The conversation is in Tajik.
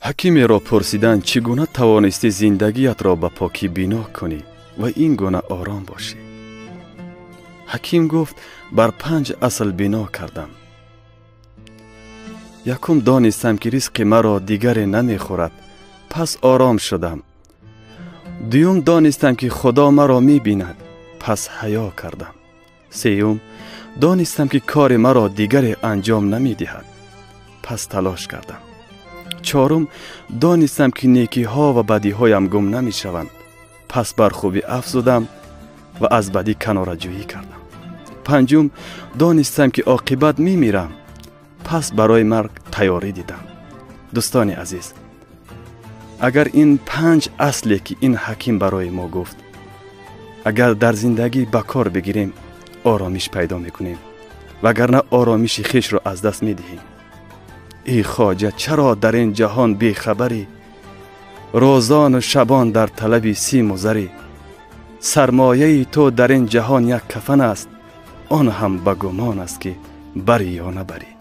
Ҳакимеро пурсиданд, чӣ гуна тавонистӣ зиндагиятро ба покӣ бино кунӣ ва ин гуна ором бошӣ? Ҳаким гуфт, бар 5 асл бино кардам. Якум, донистам, ки ризқи маро дигаре намехӯрад, пас ором шудам. Дуюм, донистам, ки Худо маро мебинад, пас ҳаё кардам. Сеюм, донистам, ки кори маро дигаре анҷом намедиҳад, пас талош кардам. Чорум, донистам, ки некиҳо ва бадиҳоям гум намешаванд, пас бар хубӣ афзудам ва аз бадӣ канораҷӯӣ кардам. Панҷум, донистам, ки оқибат мемирам, пас барои марг тайёрӣ дидам. Дӯстони азиз, агар ин 5 асле, ки ин ҳаким барои мо гуфт, агар дар зиндагӣ ба кор бигирем, оромиш пайдо мекунем, вагарна оромиши хешро аз даст медиҳем. Эй хоҷа, чаро дар ин ҷаҳон бехабарӣ? Рӯзону шабон дар талаби симу зарӣ. Сармояи ту дар ин ҷаҳон як кафан аст, он ҳам ба гумон аст, ки барӣ ё набарӣ.